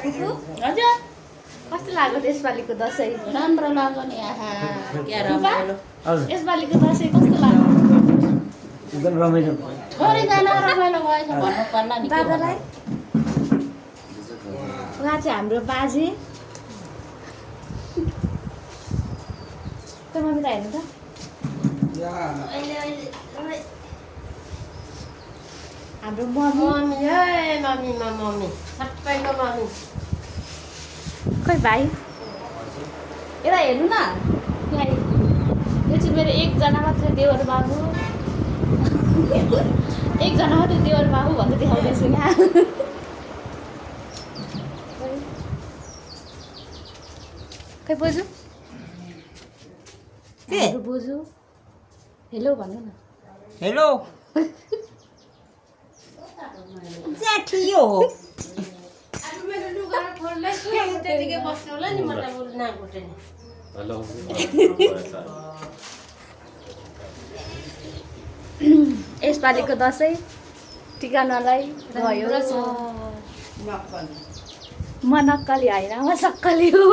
कुकु हजुर कस्तो लाग्यो यसपालिको दसैँ राम्रो लाग्यो नि आहा क्या रमाइलो हजुर यसपालिको दसैँ कस्तो लाग्यो एकदम रमाइलो छोरीजना रमाइलो भएछ भन्नु पर्ला नि के दादालाई उहाँ चाहिँ हाम्रो बाजे त मम्मी त हेर्नु त हाम्रो मम्मी मम्मी हे मम्मीमा मम्मी सबैको मम्मी खै भाइ यता हेर्नु न यहाँ यो चाहिँ मेरो एकजना मात्रै देवर बाबु एकजना मात्रै देवर बाबु भनेर देखाउँदैछु यहाँ खै बोजू के हाम्रो बोजू हेलो भन्नु न हेलो ज्याठी हो मेरो लुगा खोल्दै त्यतिकै बस्नु होला नि मलाई नाघुटे नि हेलो यसपालिको दसैँ टिका नलाई भयो म नक्कली होइन म सक्कली हो